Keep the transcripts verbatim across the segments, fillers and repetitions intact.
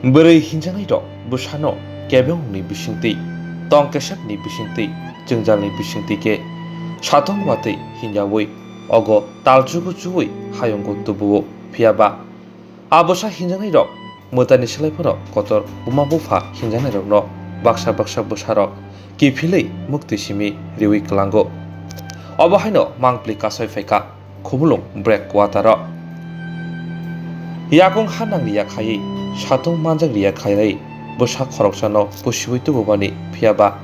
Bwrwi hinjaknairok bwsano kebengni bisingtwi, tong kesepni bisingtwi, jwngjalni bisingtwi khe satung watwi hinjawi ogo talchugo chuwi hayungo tubuo. Phiya ba a bwsa hinjaknairok mwtaini slai phano kotor buma bupha hinjaknairokno baksa baksa bwsarok kiphilwi muktwi simi riwi kwlango. Obo haino mangpli kasai phaikha Khumulwng break quarter o. Yakung ha nangni yakhaiwi satung manjakni yakhaiwi bwsa khoroksano pusiwi tububani, phiya ba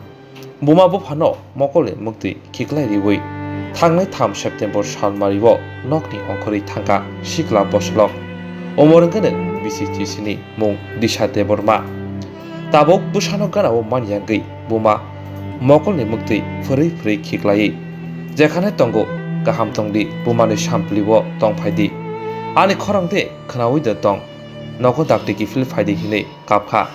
buma buphano mokolni muktwi khiklai riwi thangnai tham September salmario nokni ongkhorwi thangkha sikla bosolok. Umor wngkha bisi chisini mung Disha Debbarma. Tabuk bwsano ganao manyangwi buma mokolni muktwi phwrwi phwrwi khiklaiwi, "Jekhane tongo, kaham tongdi, bumani samplio tongphaidi. Ani khorang de khwnawi de tong, nogo dakti kiphil phaidi," hinwi kapkha.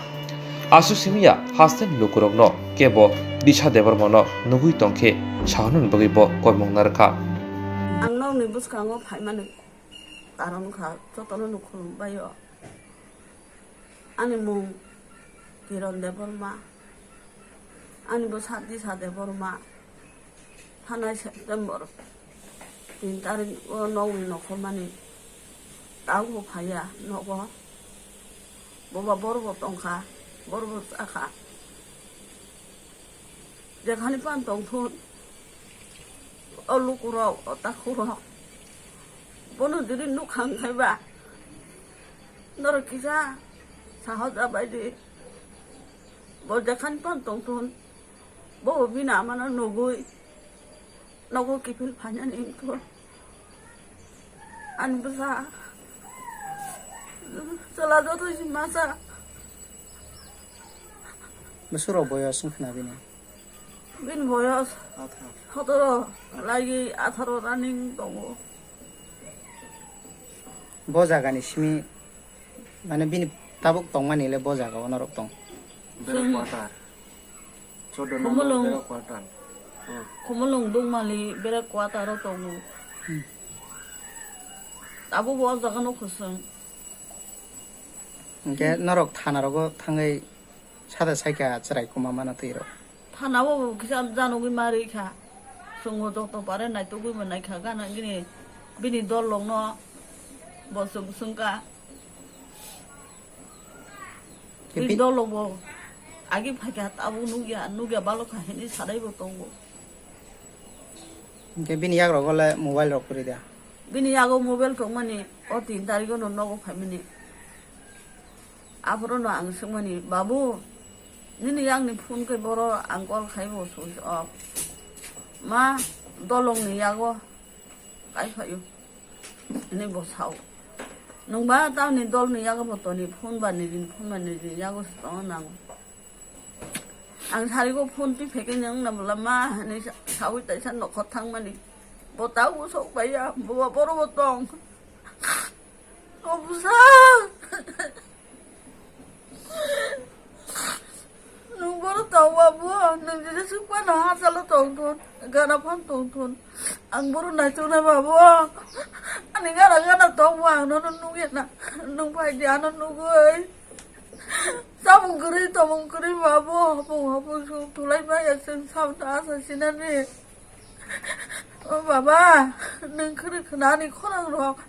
Aswk simi ya hasteni lukurokno kebo Disha Debbarmano nugwi tongkhe sahornani bagwi bo koimung narwkha. Ang nokni bwskango phaimani karon wngkha, jotono no khulumbaio. Ani mung Kiron Debbarma. Ani bwsa Disha Debbarma. Thanai September tin tarik o nokni nokhormani taubo phaiya nogo. Boba borbo tongkha, borbo chakha. Jekhani pan tongthun, o lukurok, o takhurok, bono jodi nukhang khaiba, norok kisa sahoja baidi, bo jekhani pan tongthun, bo bini amano nugwi, nogo kiphil phainani wngkha. Ani bwsa chwla joto si masa. Bwswk rok boyos wngkha na bini? Bini boyos Atharo. Sotoro lagi atharo running tongo. Bo jagani simi, mane, bini tabuk tongmani le bo jaga o norok tong? Bere Chwng quarter. Chordo number Khumulwng, bere quarter. Hmm. Khumulwng Dungmali bere quarter o tongo. Hmm. Abo bo o jaga no khosong. Hwnkhe norok thana rogo thangwi sada saikha chwrai kuma mano twi rok? Thana o kisa janogwi ma rwi kha. Chwngbo joto pare naitugwi bo naikha gana gini bini dol rokno bo chwng swngkha. Bini dol rokbo agi phaikha tabuk nukya, nukya balokha hinwi sadaibo tongo. Hwnkhe bini yagrogo le mobile rok kwrwi da? Bini yago mobile tongmani o tin tarikgo no nogo phaimani. Aphuru no ang swngmani, "Babu, nini yakni phone khe boro ang call khaibo switch off. Ma, dolongni yago kai phaio," hinwi bo sao. Nwngba tamni dolni yago bo toni phone ba nini phone ba nini yago se tongna nango. Ang sarigo phone twi phaikhe nwng na bwla ma hinwi sa-, sawi taisa nokhor thangmani. Bo tabuk sok bai ya, bo ba boro bo tong. O bwsa. Nwng boro tong ba bo, nwng jesa swk phano hachalo tong thun, gana phano tong thun. Ang boro naichuknai ba bo. Ani gana gana tong bo, ang nono nukya na. Nwng phai di ano nugwi. Chamung kwrwi, tomung kwrwi ba bo, hapung hapung sung thulai maya chwng samno asa sinani. O baba, nwng khwrwi khwnani khorang rok.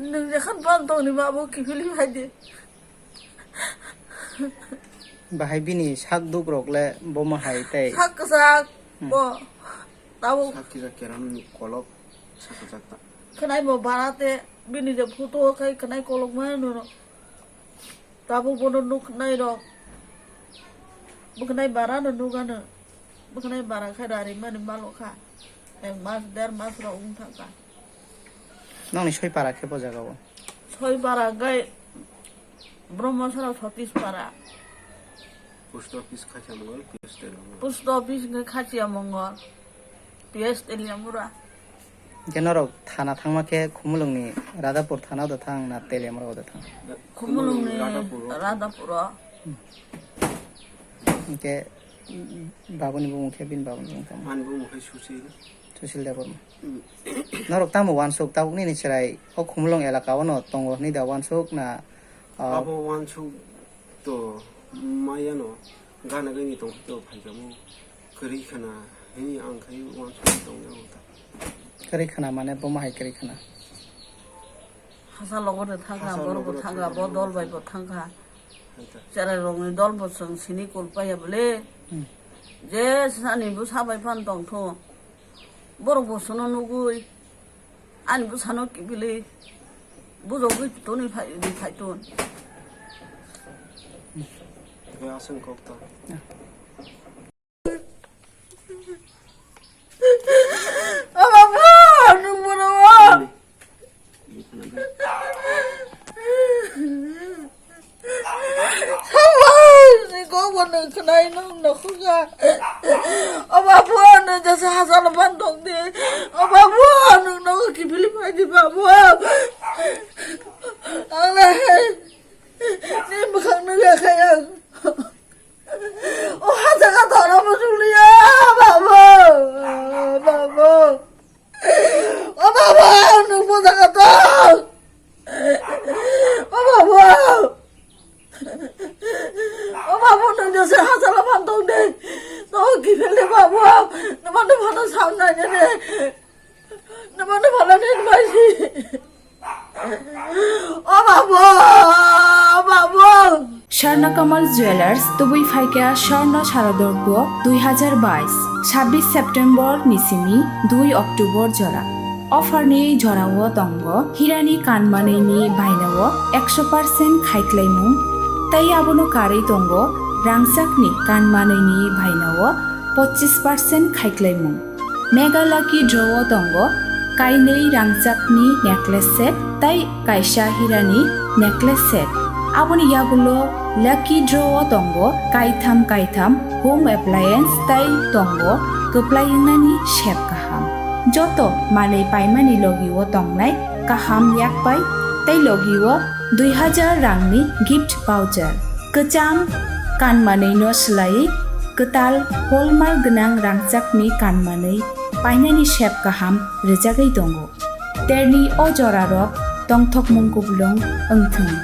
Nwng jekhan pan tongni ba bo kiphilwi phai di. Bahai bini sak duk rok le bomo hai tei. Sak kwchak Hmm. bo. Tabuk Sak kisa keran kolok sak kwchak ta. Khwnai bo bara te bini je photo khai khwnai kolok ma nono. Tabuk bono nuknai rok. Bwkhnai bara no nugano. Bwkhnai bara khai rari mani malokha. Ek mas, der mas rok wng thangkha. Nokni soi para khe bo jaga o? Soi para gai Brahma Sara Satish para. Post office Khachia Mongol, P S Teliamura. Post office hwnkhe Khachia Mongol, P S Teliamura. Hwnkhe norok thana thangma khe Khumulwngni Radhapur thana o da thang na Teliamura o da thang? Khumulwngni Khumulwngni Radhapur o. Radhapur o. Hwnkhe babuni bumung khe, bini babuni bumung tamo? Ani bumung khe Susil. Susil Debbarma. Hmm. Norok tamo uansuk tabuk nini chwrai o Khumulwng elaka o no tongo hwnwi da uansuk na, ah, Abo uansuk To maya no gana gani tong to phai kamo kwrwi khana hini ang khai uansuk tong ya ta. Kwrwi khana mane bo ma hai kwrwi khana? Hasa logo de thangkha, Hasa borok bo logo de thangkha, thangkha, bo dol bai bo thangkha. Hai ta. Cherai rokni dol bo chwng sini kul paiya bole. Hmm. Je sani bwsa bai phan tong tho. Borok bo sono nugui. Ani bwsano kiphilwi bujogwi toni phai, phai ton. Tei aswk kok ta. Aba bo, nwng bono bo. Ni kok bo nwng khwnai nwng nokhuka. O babu, nwng jesa hachalo phan tong di. O babu, nwng nogo kiphilwi phai di babu. Ang le ni mwkhang nugya khe ang. O hajaga thara muchung liya babu. Babu. O babu, nwng bo jaga tong. O babu. O babu, nwng jesa hachalo phan tong di. Nogo kiphilwi babu. Nwmano phano sam nai di. Nwmano phano ni bai si. O babu, o babu. Swarna Kamal Jewelers tubui phaikha Swarna Sharadorpo dui hazar bais, sabbish September ni simi dui October jora. Offer ni jorao tongo hirani kanmanwi ni bainao ekso percent khaiklaimung, tei abono karwi tongo rangchakni kanmanwi ni bainao pochis percent khaiklaimung. Mega Lucky Draw o tongo kainwi rangchakni necklace set tei kaisa hirani necklace set. Aboni yagulo Lucky Draw o tongo kaitham kaitham home appliance tei tongo kwplai wngnani sep kaham. Joto manwi paimani logi o tongnai kaham yakpai tei logi o dui hazar rangni gift voucher. Kwcham kanmanwi no swlaiwi kwtal hallmark gwnang rangchakni kanmanwi painani sep kaham rwjagwi tongo. Terni o jorarok tongthokmung kuplung wngthung.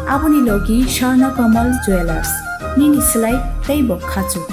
Aboni logi Swarna Kamal Jewelers, nini slai teibo khachuk.